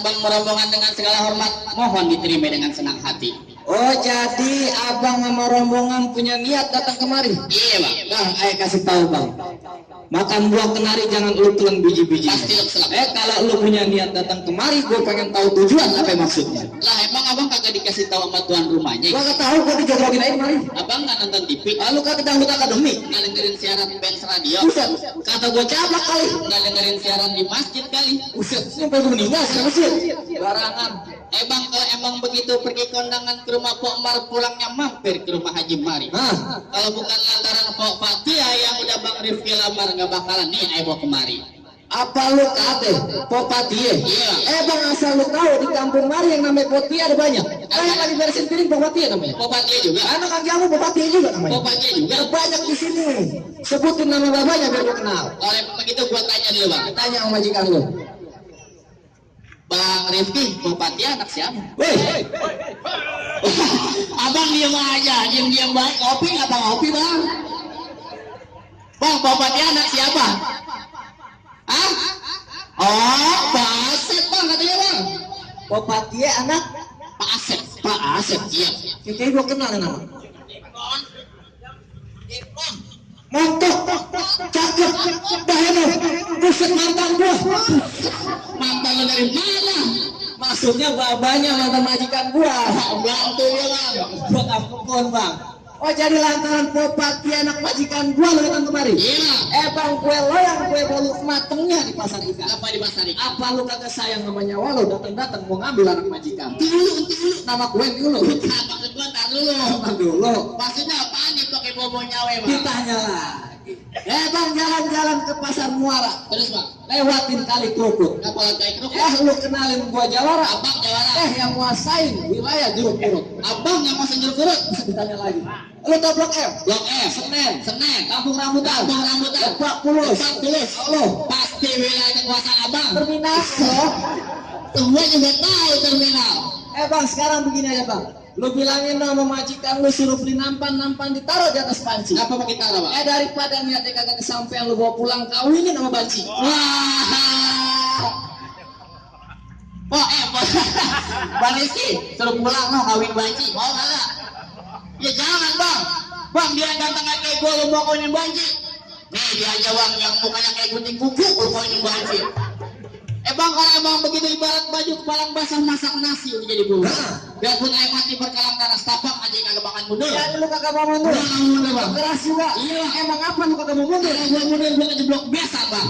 Bang merombongan dengan segala hormat, mohon diterima dengan senang hati. Oh, jadi abang sama rombongan punya niat datang kemari? Iya bang. Bang, ayo kasih tahu bang. Makan buah kenari jangan lu telan biji-biji. Pasti lu selak. Kalau lu punya niat datang kemari, gue pengen tahu tujuan apa maksudnya. Lah emang abang kagak dikasih tahu sama tuan rumahnya? Gua kagak tahu, gua dijogogin aja kemari. Abang nggak nonton TV? Lalu kagak dangdut akademi. Nggak dengerin siaran fans radio? Buset, kata gua caplak kali. Nggak dengerin siaran di masjid kali? Buset, sampai gua meninggal sama masjid. Barangan. Bang, kalau emang begitu pergi kondangan ke rumah Pok Mar, pulangnya mampir ke rumah Haji Mari. Kalau bukan lantaran Pok Fatia yang udah Bang Rifki lamar, nggak bakalan nih bawa kemari. Apa lu kate Pok Fatia? Iya. Bang, asal lu tahu di kampung Mari yang namanya Fatia ada banyak. Yang lagi beresin piring Pok Fatia namanya. Pok Fatia juga. Anak kan kamu Pok Fatia juga namanya. Pok Fatia juga. Ada banyak di sini. Sebutin nama babanya biar gua kenal. Kalau emang begitu gua tanya dulu bang. Tanya sama majikan lu. Bang Rifki, Pok Fatia anak siapa? Woi. Abang diam aja, diam baik. Kopi nggak bang? Kopi bang. Bang, Pok Fatia anak siapa? Hah? Oh, Pak Asep bang katanya bang. Pok Fatia anak Pak Asep. Pak Asep, iya. Kayaknya gua kenal nama. Montok, cakep, baheno, buset mantan gua. Mantan lo dari mana? Maksudnya babanya mantan majikan gua. Bantu ya bang. Buat ampun bang. Oh, jadi lantaran Pok Fatia anak majikan gua lo datang kemari? Iya. Bang, kue lo yang kue bolu matengnya di pasar ikan. Apa di pasar ikan? Apa lu kagak sayang sama nyawa lo datang mau ngambil anak majikan? Dulu. Nama kue dulu. Maksud gua ntar dulu. Ntar dulu. Maksudnya apaan nih pakai bobo nyawe bang? Ditanya lagi. Bang, jalan-jalan ke pasar Muara. Terus bang? Lewatin kali Krukut. Apa lagi kerupuk? Lu kenalin gua Jawara. Abang Jawara. Yang nguasain wilayah Jeruk Purut. Abang yang masih jeruk purut. Ditanya lagi. Lu tau Blok M? Blok F. Senen. Kampung Rambutan. Lebak Bulus. Lo Pasti wilayah kekuasaan abang. terminal lo. Semua juga tahu terminal. Bang, sekarang begini aja bang. Lu bilangin sama majikan lu suruh beli nampan ditaruh di atas panci. Apa pakai taruh bang? Daripada niatnya kagak kesampean lu bawa pulang kawinin sama banci. Wah. Bang Rizky, suruh pulang no kawin banci. Mau nggak? Ya jangan bang. Bang dia datang kayak gue lu mau kawinin banci. Nih dia aja bang yang mukanya kayak gunting kuku lu kawinin banci. Bang, kalau emang begitu ibarat baju kepalang basah masak nasi udah jadi bulu. Biarpun air mati berkalang taras tapak aja yang kagak bakal mundur. Ya lu kagak mau mundur. Gua nggak mau mundur bang. Keras juga. Iya. Emang apa lu kagak mau mundur? Gua mundur gua kejeblok biasa bang.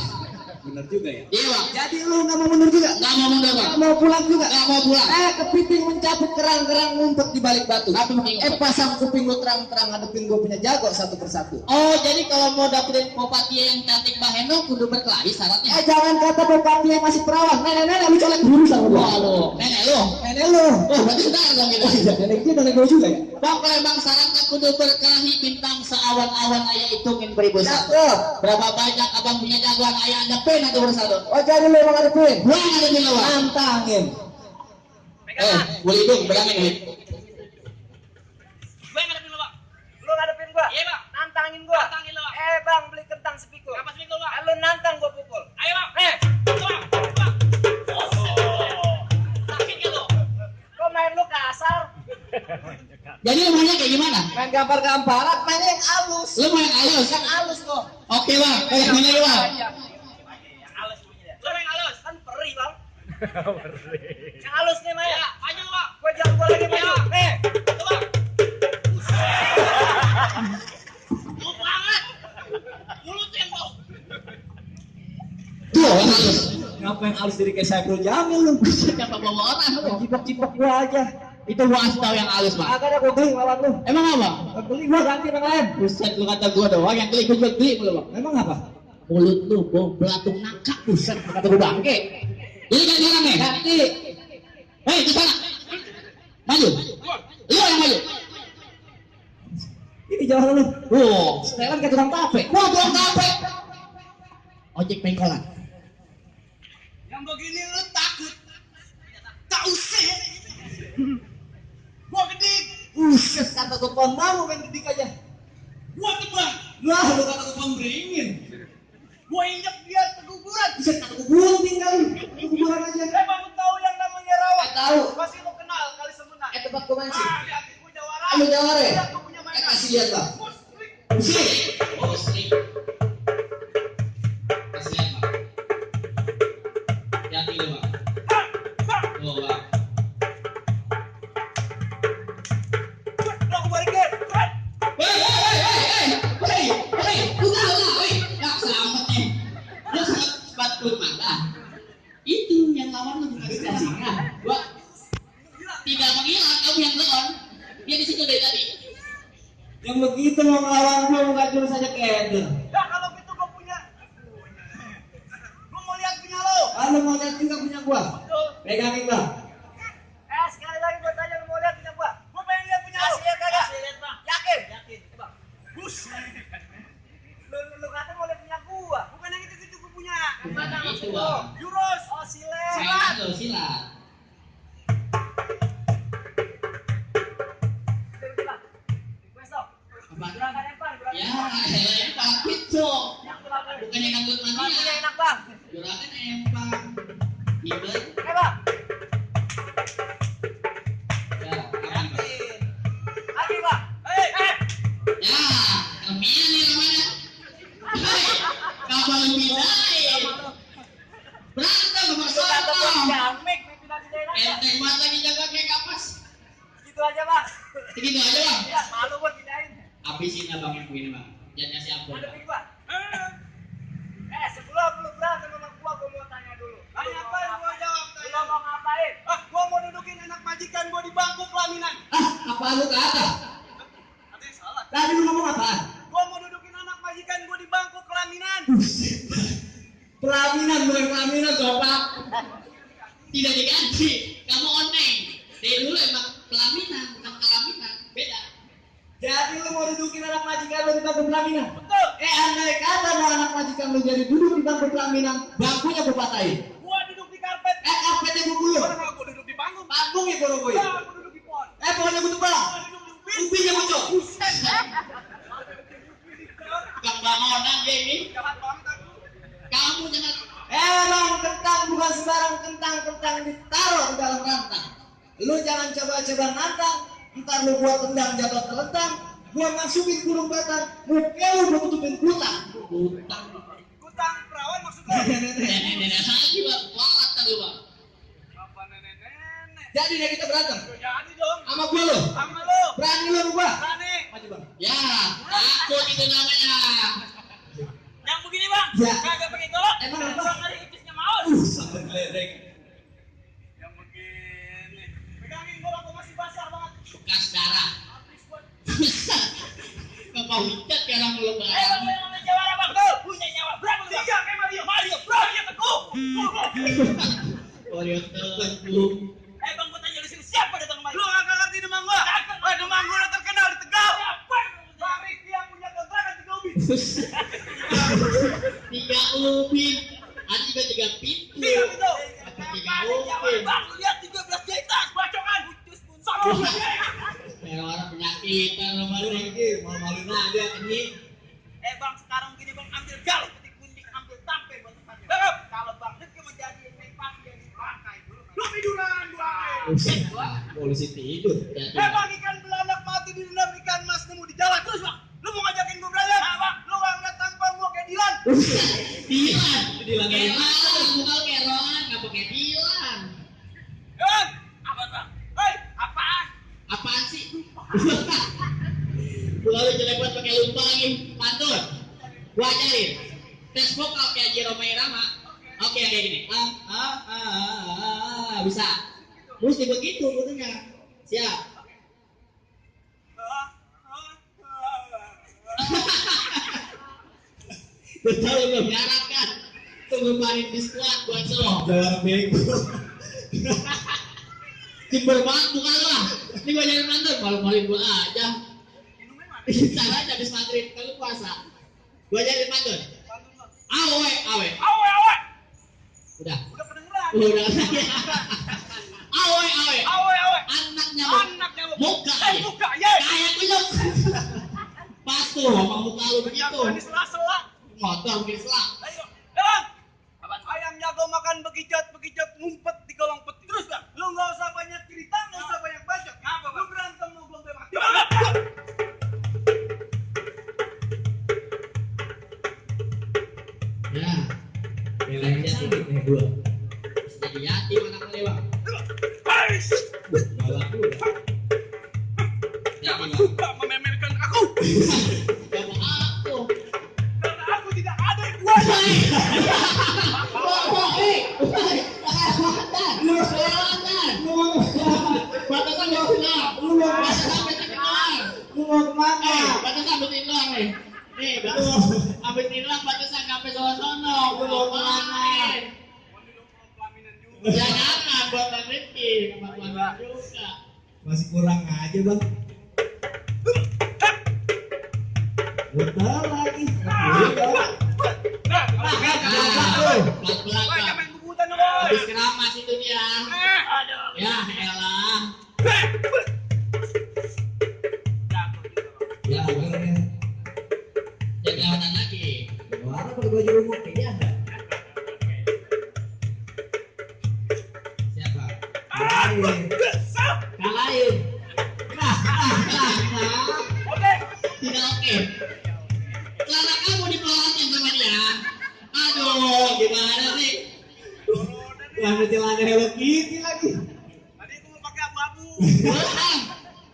Bener juga ya. Iya bang. Jadi lu nggak mau mundur juga? Nggak mau mundur bang. Nggak mau pulang juga? Nggak mau pulang. Kepiting mencabut kerang-kerang ngumpet di balik batu. Tapi pakai pasang kuping lu terang-terang ngadepin gua punya jago satu persatu. Oh, jadi kalau mau dapetin Pok Fatia yang cantik baheno kudu berkelahi syaratnya. Jangan kata Pok Fatia yang masih perawan. Nenek lu colek dulu sama gua. Waduh, nenek lu. Nenek lu. Oh, berarti sudah dong gitu. Nenek dia nenek gua juga ya. Bang, kalau emang syaratnya kudu berkelahi bintang seawan-awan ayah hitungin beribu satu. Cakep. Berapa banyak abang punya jagoan ayah adepin atau bersatu? Oh, jadi lu emang ngadepin? Gua ngadepin lu bang. Nantangin. Boleh dong, pegangin nih. Gue ngadepin lo bang. Lu ngadepin gua? Iya bang. Nantangin gua? Nantangin lo bang. Bang, beli kentang sepikul. Berapa sepikul bang? Lu nantang gua pukul. Ayo bang. Bang. Sakit gak lo? Kok main lu kasar? Jadi lu maunya kayak gimana? Main gambar-gambaran, mainnya yang halus. Lu mau yang halus? Yang halus kok. Oke bang, kayak gimana lu bang? Yang halus bunyinya. Lu main halus? Kan perih bang. Yang halus nih main. Ya, maju bang. Gua jalan gua lagi maju. Tuh bang. Bau banget. Mulut yang bau. Tuh yang halus. Ngapa yang halus dari kayak Saiful Jamil lu? Siapa bawa orang lu? Cipak-cipak gua aja. Itu gua kasih tahu yang halus bang. Agak ada gua geli lawan lu. Emang apa? Geli gua ganti yang lain. Buset lu kata gua doang yang geli, gua juga geli mulu bang. Emang apa? Mulut lu bau belatung nakak, buset kata gua bangke. Jadi kan sekarang nih. Ganti. Hei, ke sana. Maju. Lu yang maju. Ini jalan lu. Wow, Setelan kayak tukang tape. wah tukang tape. Ojek pengkolan. Yang begini lu takut? Tak usah. Gua gede. Buset, kata gua kondamu main gedik aja. Gua tebak. Lah, lu kata gua beringin. Gua injak dia keguguran. Buset, kata gua buang tinggal. Lu kuburan aja. Baru tahu yang tahu. Pasti lo kenal kali semenang. Tempat gua mancing. Hati gua jawara. Ayo jawara ya? Lihat gua punya mainan. Kasih lihat bang. Musrik. Musik. Oh, sering. Kasih lihat, Bang. Hati-hati lo, Bang. Oh, Bang. Lo aku balikin. Udah, woi. Nggak selamat nih. Lu sempat kulit mata. Itu yang lawan lu bukan singa. Gua tidak menghilang, kamu yang leon. Dia di situ dari tadi. Yang begitu mau ngelawan gua bukan cuma saja keder. Ya kalau gitu gua punya. Gua mau lihat punya lo. Kalau mau lihat juga punya gua. Betul. Pegangin bang. Sekali lagi gua tanya lu mau lihat punya gua. Gua pengen lihat punya lo. Kasih lihat kagak? Kasih lihat, Bang. Yakin? Yakin. Coba. Bus. Lu kata mau lihat punya gua. Bukan yang itu gua punya. Mana itu, Bang? Jurus. Oh, silet. Silat tuh, silat. Apa? Gerakan empang. Ya, empang itu. Bukannya ngangkut Yang mania. enak, Bang. Juragan empang. Iben. Bang. Ya, aman, Bang. Lagi, Bang. Ya, kemian nih namanya. Hei, kabar lebih baik. Berantem sama Sarkom. Jamik, pindah di daerah. Enteng banget lagi jaga kayak kapas. Gitu aja, Bang. Segitu aja, Bang. Ya, malu gua pindahin. Habisin abang yang ini, Bang. Jangan kasih ampun, Ada Bang. ping, Bang. Sebelum lu berantem sama gua mau tanya dulu. Tanya apa yang gua jawab? Lu mau ngapain? Gua mau dudukin anak majikan gua di bangku pelaminan. Apa lu kata? Ada yang salah. Tadi lu ngomong apaan? Gua mau dudukin anak majikan gua di bangku pelaminan. Pelaminan bukan pelaminan Bapak. Tidak diganti. Kamu oneng. Dari dulu emang pelaminan, bukan kelaminan. Beda. Jadi lu mau dudukin anak majikan lu di bangku pelaminan? Betul. Andai kata mau anak majikan lu jadi duduk di bangku pelaminan, bangkunya gua patahin. Gua duduk di karpet. Karpetnya gua gulung. Gua duduk di panggung. Panggungnya gua robohin. Gua duduk di pohon. Pokoknya gua tebang. Gua duduk di ubin. Ubinya gua cok. Bang bangonan dia ini. Jangan banget aku. Kamu jangan. Emang kentang bukan sembarang kentang ditaruh di dalam rantang. Lu jangan coba-coba nantang, ntar lu buat tendang jatuh terlentang, gua masukin kurung batang, muka lu gua tutupin kutang. Utang. Kutang perawan maksudnya. Nenek-nenek lagi, Bang. Kuat tadi, Bang. Apa nenek-nenek? Jadi deh kita berantem. Jadi dong. Sama gua lu. Sama lu. Berani lu sama gua. Berani. Maju bang. Ya, takut itu namanya. Yang begini, Bang. Ya. Kagak pakai golok. Emang apa? Bang dari ipisnya maus. Sampai geledek. Yang begini. Pegangin golok gua masih basah banget. Bekas darah. Habis buat. Bapak Wicat sekarang belum Bang, barang. yang namanya jawara, Bang. Tuh, punya nyawa. Berapa lu, Bang? 3 kayak Mario. Mario, Mario teguh. Warrior teguh. Bang, gua tanya lu sini siapa datang kemari? Lu enggak ngerti Demang gua? Demang gua udah terkenal di Tegal. Siapa? Bang Riki yang punya kontrakan 3 ubin. 3 ubin. Ada juga 3 pintu. 3 pintu. Apa 3 ubin? Bang, lu lihat 13 jahitan. Bacokan. Ucus pun sama. Kayak orang penyakitan sama lu. Malu-maluin aja ini. Bang, sekarang gini Bang, ambil gal, ketik gunting, ambil tampe buat tempatnya. Bang, kalau Bang Riki mau jadi main pasti yang dipakai dulu. Lu tiduran gua. Polisi tidur. Bang, ikan belanak mati di dalam ikan mas nemu di jalan terus, Bang. Lu mau ngajakin gua berantem? Bang, lu enggak ngeliat tampang gua kayak Dilan. Dilan. Dilan. Kayak mana? Muka lu kayak Rohan, nggak pakai Dilan. Bang, apa Bang? Hei, apaan? Apaan sih? Lalu jelek banget pakai lupa lagi. Pantun. Gua ajarin. Tes vokal kayak Jerome Irama. Oke, kayak gini. Bisa. Mesti begitu putunya. Siap. Betul belum diarahkan. Tunggu main di squad buat lo. Jangan bego. Timber banget bukan lo. Ini gua jadi pantun. Malu-maluin gua aja. Salah aja habis maghrib kalau puasa. Gua jadi pantun. Awe, awe. Awe, awe. Udah. Udah kedengeran. Udah. Awe, awe. Awe, awe. Anaknya Anaknya lu. muka ya. Muka, ya. Kayak kunyuk. Pas tuh sama muka lu begitu. Yang di sela-sela. Motor bikin selak. Ayo. Bang. Ayam jago makan bekicot, bekicot ngumpet di kolong peti. Terus, Bang. Lu enggak usah berdua. Jadi yatim anak lu bang. Galak juga. Jadi bang. Tidak mememerkan aku. Kamu aku. Karena aku tidak ada yang kuat. Batasan gak kenal. Batasan betul kenal. Lu mau kemana? Batasan betul doang nih. Nih, abis hilang batasan sampai sono. Gue mau kemana? Ya jangan buat Bang Rifki, buat Bang juga. Masih kurang aja bang. Betul lagi. Pelan-pelan Woi, Bang. jangan bubutan lu, boy. Habis keramas itu dia. Aduh. Ya elah. Jago juga, Bang. Ya bener. Jadi lawanan lagi. Mana pakai baju ungu kayaknya ada. Siapa? Kalahin. Kalahin. Nah. Oke. Tidak oke. Celana kamu dipelawatin sama dia. Aduh, gimana sih? Celana celana Hello Kitty lagi. Tadi gua mau pakai abu-abu. Bosan.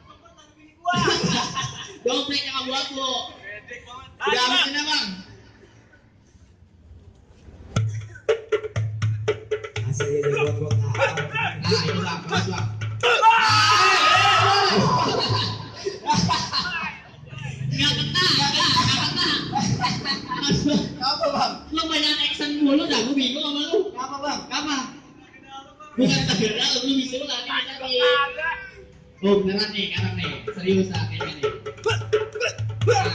Tapi bini gua. Dompet yang abu-abu. Bedek banget. Udah Bang. habisin ya bang. Asal aja buat Nah ini bang, kelas bang. Nggak kena. Aduh, apa bang? lu banyak action mulu dah, gue bingung sama lu. Apa bang? Apa? Bukan tegara, lu bisa lah nih tadi. Ada. Oh beneran nih, sekarang nih, serius lah kayaknya nih. Nah.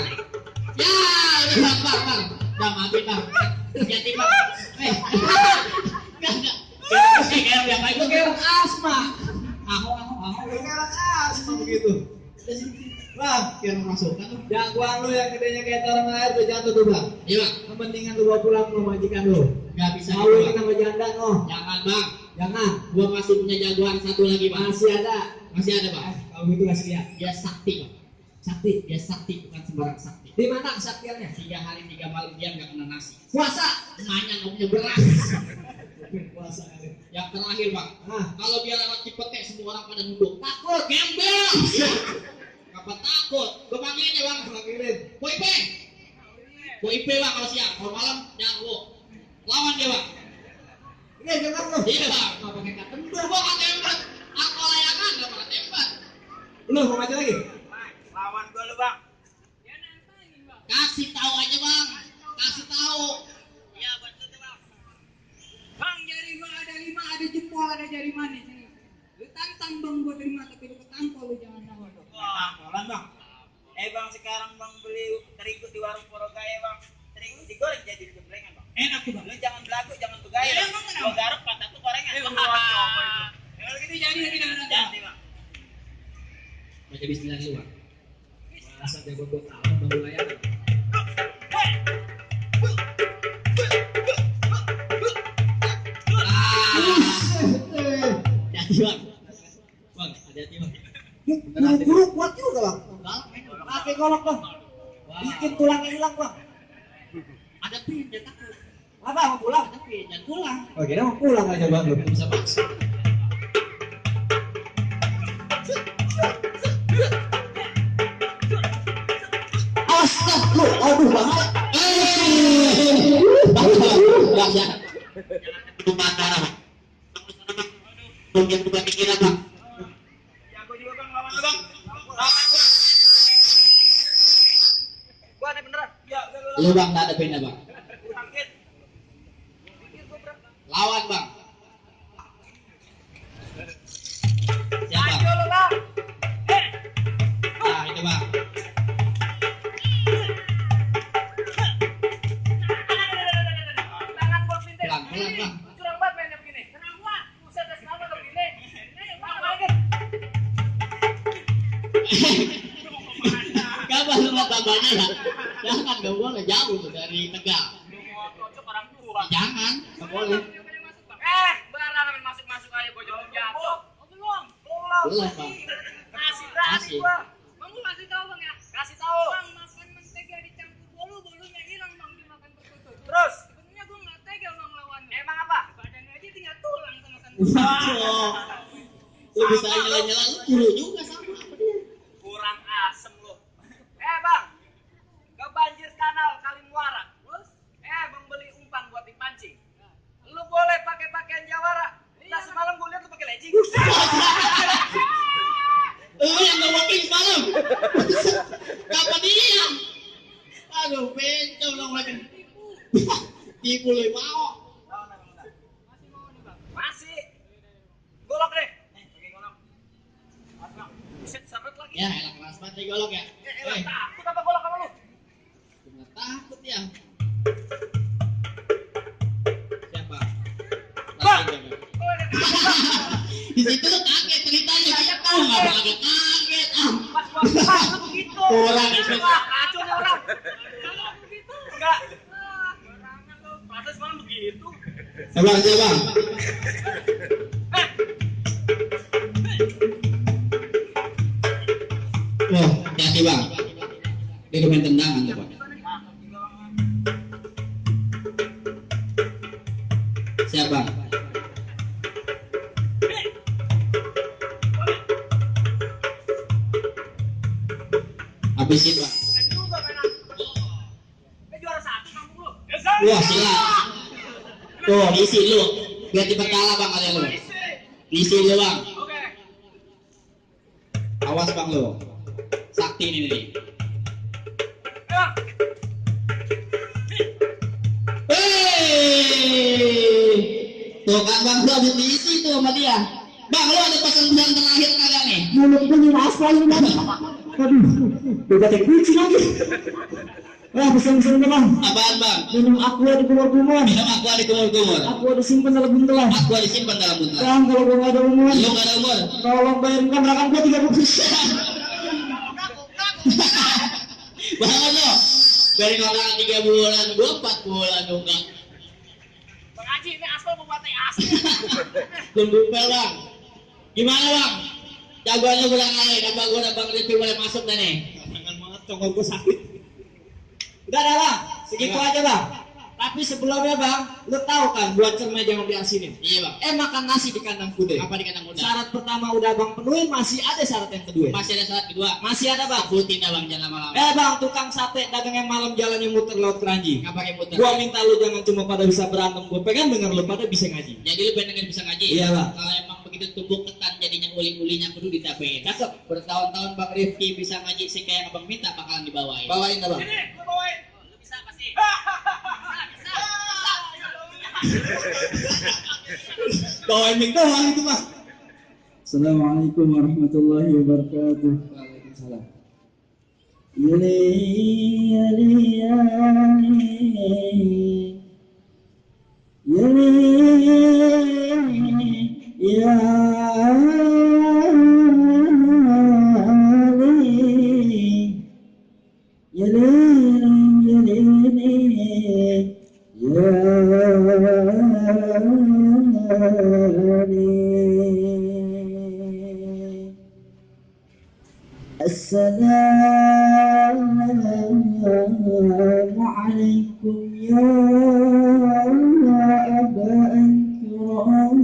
Ya, udah bang. Udah mati bang. Jadi bang. Enggak. Kayak yang baik Itu kayak orang asma. Aku. Kayak orang asma begitu. Bang, Biar masukkan tuh. jagoan lu yang gedenya kayak orang air tuh jatuh tuh bang. Iya bang. Mendingan lu bawa pulang lu majikan lu. Gak bisa Kawin gitu, Bang. sama janda noh. Jangan bang. Jangan. Gua masih punya jagoan satu lagi bang. Masih ada. Masih ada bang. Kau itu kasih lihat. Dia sakti bang. Sakti. Dia sakti bukan sembarang sakti. Di mana kesaktiannya? 3 hari 3 malam dia nggak kena nasi. Puasa. Emaknya nggak punya beras. Puasa kali. Yang terakhir bang. Nah, Kalau dia lewat Cipete semua orang pada nunduk. Takut gembel. Apa takut? Gue panggilnya bang. panggilin. Boy IP bang kalau siang. Kalau malam jangan lu. Lawan dia bang. Ini jangan lu. Iya bang. Nggak pakai katembur. Gua nggak tembak. Aku layangan nggak pakai tembak. Lu mau maju lagi? Lawan gua lu, Bang. Kasih tahu aja bang. Kasih tahu. Iya, betul tuh, Bang. Bang, jari gua ada 5, ada jempol, ada jari manis ini. Lu tantang bang gua terima, tapi lu ketampol lu jangan nama lu. Wah, molan, Bang. Bang, sekarang Bang beli terigu di warung Porogaya, Bang. Terigu digoreng jadi jemblengan, Bang. Enak tuh bang. Lu jangan belagu, jangan begaya. Ya, Bang. emang kenapa? Gua garuk patah tuh gorengan. Kalau gitu jadi kita nanti. Jadi, Bang. Baca bismillah dulu bang. Masa jago gua tahu baru layangan. Hati bang. Bang, hati-hati bang. Guru kuat juga bang. Galak men. Pakai golok bang. Bikin tulangnya hilang bang. Ada pin, dia takut. Apa mau pulang? Ada pin, jangan pulang. Oh kira mau pulang aja bang lu. Gak bisa paksa. Astagfirullah, aduh bang. Ya. Tumpah darah bang. Mungkin bukan pikiran bang. Jago juga, Bang, lawan lu, Bang. Lawan gua. Gua ada beneran. Ya, Lu bang, gak ada pindah bang. sakit. Pikir gua berat. Lawan bang. Siapa? Ayo lu, Bang. Nah itu bang. Tangan gua pinter. Pelan-pelan, Bang. Curang banget mainnya begini. Tenang gua. Buset, dah kenapa lu begini? Bang, lagi. Kapan lu mau tambahnya ya? Jangan, gak boleh jauh tuh dari Tegal. Lu mau cocok orang tua. Jangan, gak boleh. Barangan masuk-masuk aja gua jauh jatuh. Belum. Belum bang. Kasih berani Kasih. gua. Bang lu kasih tahu bang ya. Kasih tahu. Bang makan mentega dicampur bolu, bolunya hilang bang dimakan bertutur. Terus, Sebenarnya gua nggak tega bang lawannya. emang apa? Badan Waduh. Lu bisa nyela-nyela, lu guru juga sama apa dia? Kurang asem lu. Bang, ke banjir kanal Kali Muara. Terus, bang beli umpan buat dipancing. Lu boleh pakai pakaian jawara. Nah semalam gue lihat lu pakai legging. Lu yang bawa pink semalam. Kapan dia? Aduh, bencong dong lagi. Tipu lu mau. Masih. Golok deh. Pakai golok. Buset seret lagi. Ya, enak keras banget nih golok ya. Takut apa golok sama lu? Nggak takut ya. Siapa? Bang! Lagi jaga. Di situ lu kaget ceritanya. Oh, nggak kaget. Pas gua pas lu begitu. Orang itu. Kacau nih orang. Begitu. Enggak. Barangan lu. Pas semalam begitu. Bang, bang. Wah, hati bang. Dia udah main tendangan tuh bang. Siapa? Habisin bang. Juga mainan. Juara 1 kampung lu. Wah, sila. Tuh, isi lu. Biar cepet kalah bang kalian lu. Isi lu bang. Oke. Awas bang lu. Sakti ini nih. Bang. Tuh kan bang, lu habis diisi tuh sama dia. Bang, lu ada pesan-pesan terakhir kagak nih? Mulut gue nyiras lagi bang. Aduh, udah kayak kucing lagi. Wah, pesan-pesannya bang. Apaan bang? Minum aqua di kumur-kumur. Minum aqua di kumur-kumur. Aqua disimpan dalam buntelan. Aqua disimpan dalam buntelan. Bang, kalau gue nggak ada umur, Lu gak ada umur. tolong bayarkan kontrakan gue 30%. Banget lo. Dari kontrakan 3 bulan, gua 4 bulan nunggak. Bang Haji, ini aspal mau buat asli. Belum bupel bang. Gimana bang? Jagoannya udah ngalahin. Apa gua udah bang Rizky boleh masuk dah nih? Jangan banget, congol gue sakit. Udah dah bang, segitu aja bang. Tapi sebelumnya bang, lu tahu kan buat cermai jangan diasinin. Iya bang. Makan nasi di kandang kuda. Apa di kandang kuda? Syarat pertama udah bang penuhin, masih ada syarat yang kedua. Masih ada syarat kedua. Masih ada bang. Sebutin dah bang, jangan lama-lama. Bang, tukang sate dagangnya malam jalannya muter laut keranji. Nggak pakai putar. Gua minta lu jangan cuma pada bisa berantem, gua pengen denger lu pada bisa ngaji. Jadi lu pengen bisa ngaji? Iya, Bang. Kalau emang begitu tubuh ketan jadinya uli-ulinya kudu ditapein. Cakep. Bertahun-tahun bang Rifki bisa ngaji sih kayak abang minta bakalan dibawain. Bawain dah bang. Ini, lu bawain. Lu bisa pasti. Bawain mik doang itu bang. Assalamualaikum warahmatullahi wabarakatuh. Waalaikumsalam. Yali yali yali yali Assalamualaikum ya aba'an kiram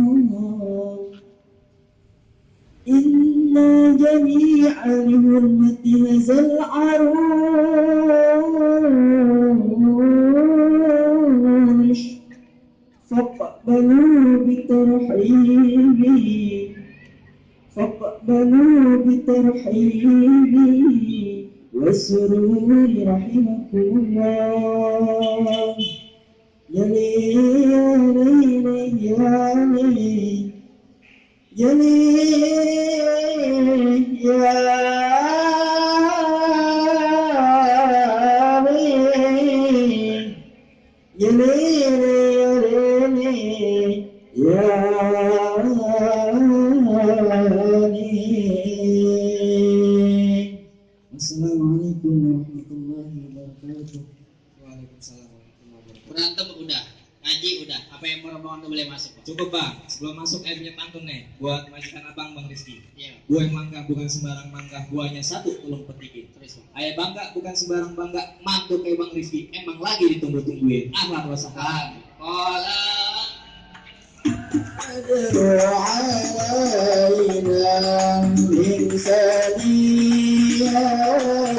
inna jami'an hurmati hazal arush faqbalu bitarhibi فاقبلوا بترحيبي وسروري رحمكم الله يا ليل يا ليل يا ليل يا ليل يا ليل يا Assalamualaikum warahmatullahi wabarakatuh. Waalaikumsalam warahmatullahi wabarakatuh. Berantem udah, ngaji udah. Apa yang mau rombongan tuh boleh masuk? Bang? Cukup bang, sebelum masuk punya pantun nih buat majikan abang bang Rizky. Iya. Buah mangga bukan sembarang mangga, buahnya satu tolong petikin. Terus bang. Ayah bangga bukan sembarang bangga, mantu kayak bang Rizky emang lagi ditunggu-tungguin. Ahlan wa sahlan. Kola. Aduh,